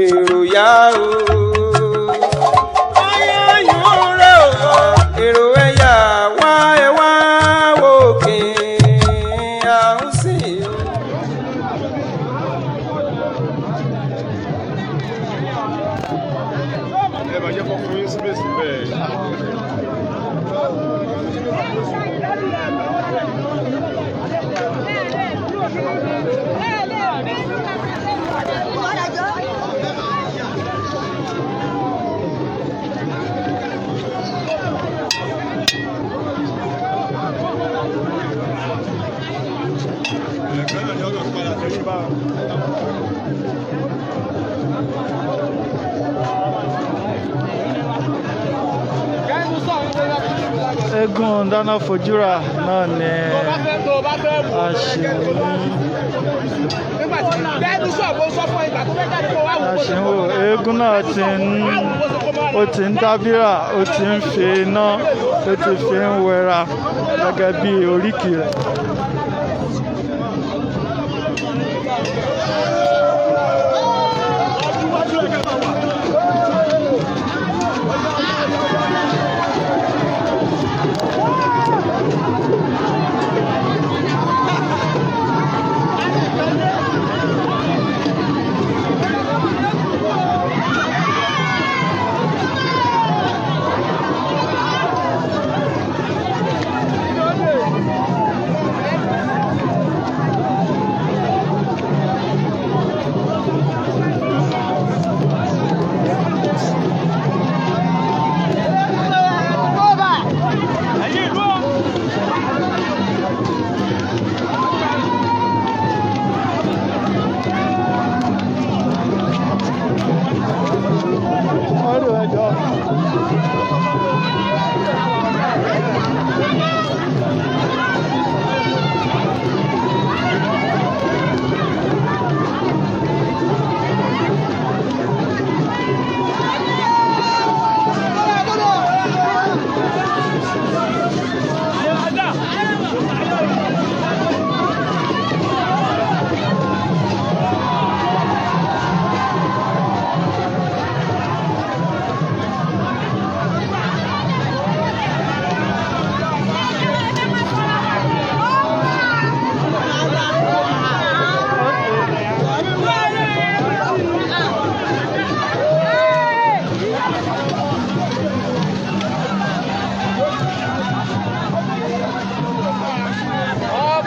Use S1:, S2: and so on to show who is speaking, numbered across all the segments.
S1: Èrò yá o. Ayáyún rẹ̀ o, èrò ẹ̀yà wá, ẹ wá òkè à ń sìn o.
S2: Ẹ bá jẹ́ kó fún yín síbẹ̀síbẹ̀. Ẹ̀kan náà ni ọkọ̀ padà sẹ́yìn bá.
S3: Eégún dáná fojúra náà ni a ṣì ń wò. Eégún náà ti ń ó ti ń dábírà, ó ti ń fi iná, ó ti fi ń wẹra gẹ́gẹ́ bí oríkì rẹ̀. Ọdún ẹjọ́.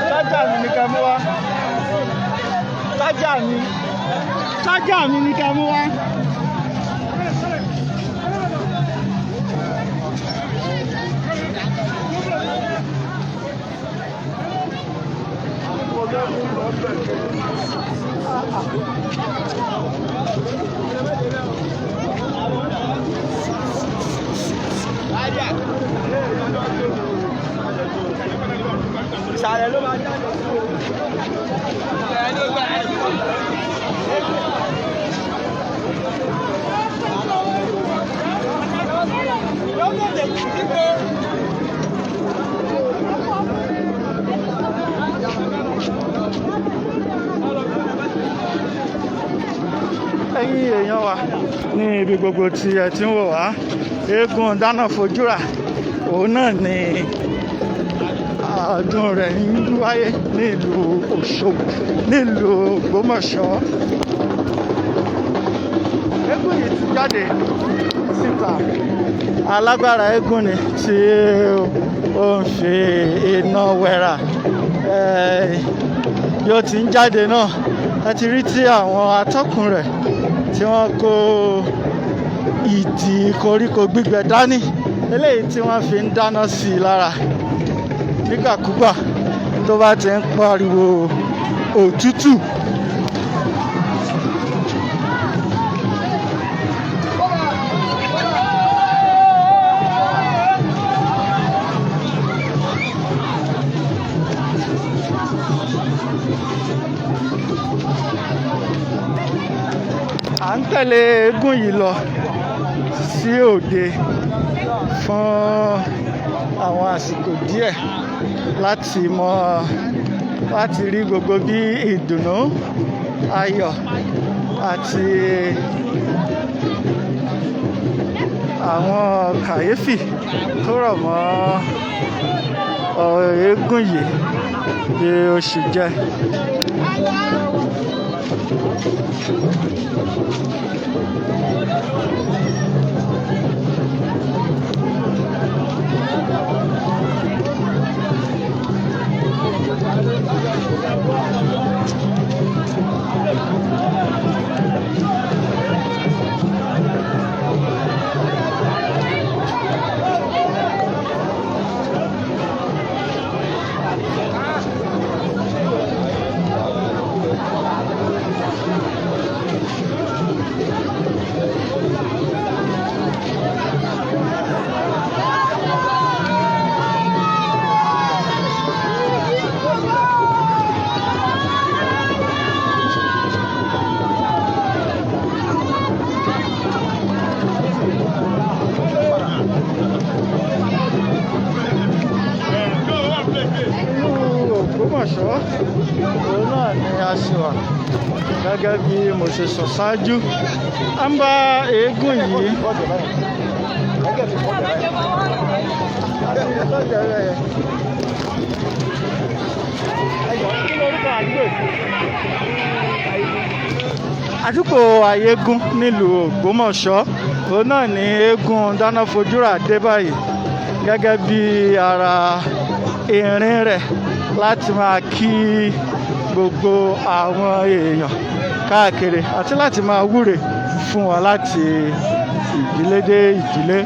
S3: Chájà mi ni kẹ́ mú wá. Chájà mi. Chájà mi ni kẹ́ mú wá.
S1: Ìsàlẹ̀ ló máa jáde sí o.
S3: Ẹ̀yin èèyàn wa ní ibi gbogbo tí ẹ ti ń wò wá, eégún dáná fojúra òun náà ni ọdún rẹ̀ ń wáyé ní ìlú Òṣogbo, nílùú Ògbómọ̀ṣọ́. Eégún yìí ti jáde síta. Alágbára eégún ni tí ó ń fi iná wẹra. Bí ó ti ń jáde náà, ẹ ti rí tí àwọn atọ́kùn rẹ̀ tí wọ́n kó ìdì koríko gbígbẹ dání, eléyìí tí wọ́n fi ń dáná sí i lára nígbàkúgbà tó bá ti ń pariwo òtútù. À ń tẹ̀lé eégún yìí lọ sí òde fún àwọn àsìkò díẹ̀ láti mọ, láti rí gbogbo bí ìdùnnú, ayọ̀ àti àwọn kàyéfì tó rọ̀ mọ́ ọ̀rọ̀ eégún yìí bí ó ṣe jẹ́. Ìlú Ògbómọ̀ṣọ́ òun náà ni a ṣe wà gẹ́gẹ́ bí mo ṣe sọ ṣáájú. À ń bá eégún yìí. Àdúgbò Ayégún nílùú Ògbómọ̀ṣọ́ òun náà ni eégún Dánáfojúrà dé báyìí gẹ́gẹ́ bí ara ìrìn rẹ̀ láti máa kí gbogbo àwọn èèyàn káàkiri àti láti máa wúre fún wọn láti ìdílé dé ìdílé.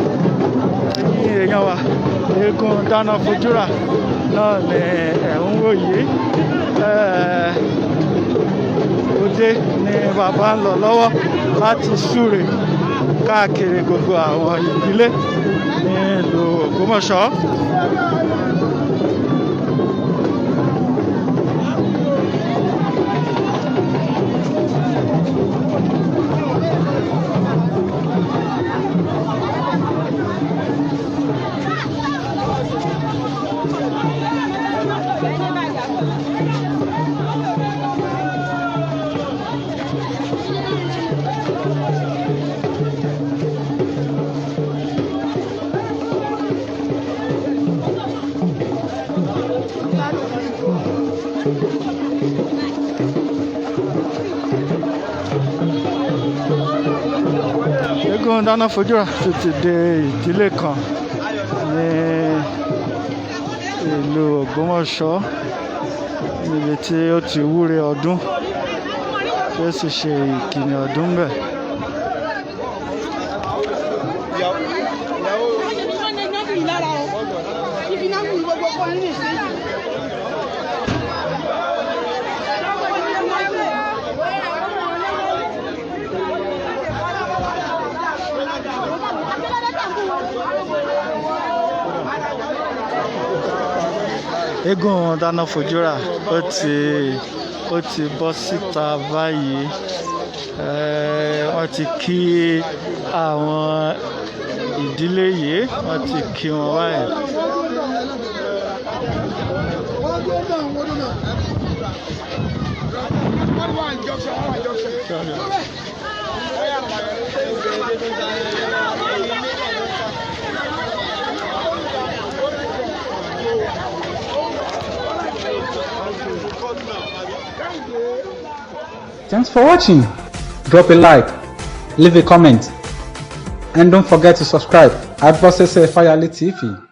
S3: Ẹ̀yin èèyàn wa, eégún Dánáfojúrà náà ni ẹ̀ ń wò yìí. Òde ni bàbá ń lọ lọ́wọ́ láti súre káàkiri gbogbo àwọn ìdílé nílùú Ògbómọ̀ṣọ́. Eégún dáná fojúra tó ti dé ìdílé kan ní ìlú Ògbómọ̀ṣọ́ níbi tí ó ti wúre ọdún tí ó sì ṣe ìkíni ọdún bẹ̀. Eégún dáná fojúra ó ti bọ́ síta báyìí. Wọ́n ti kí àwọn ìdílé yìí, wọ́n ti kí wọn báyìí.
S4: Thanks for watching. Drop a like, leave a comment, and don't forget to subscribe at Bosese Fayale TV.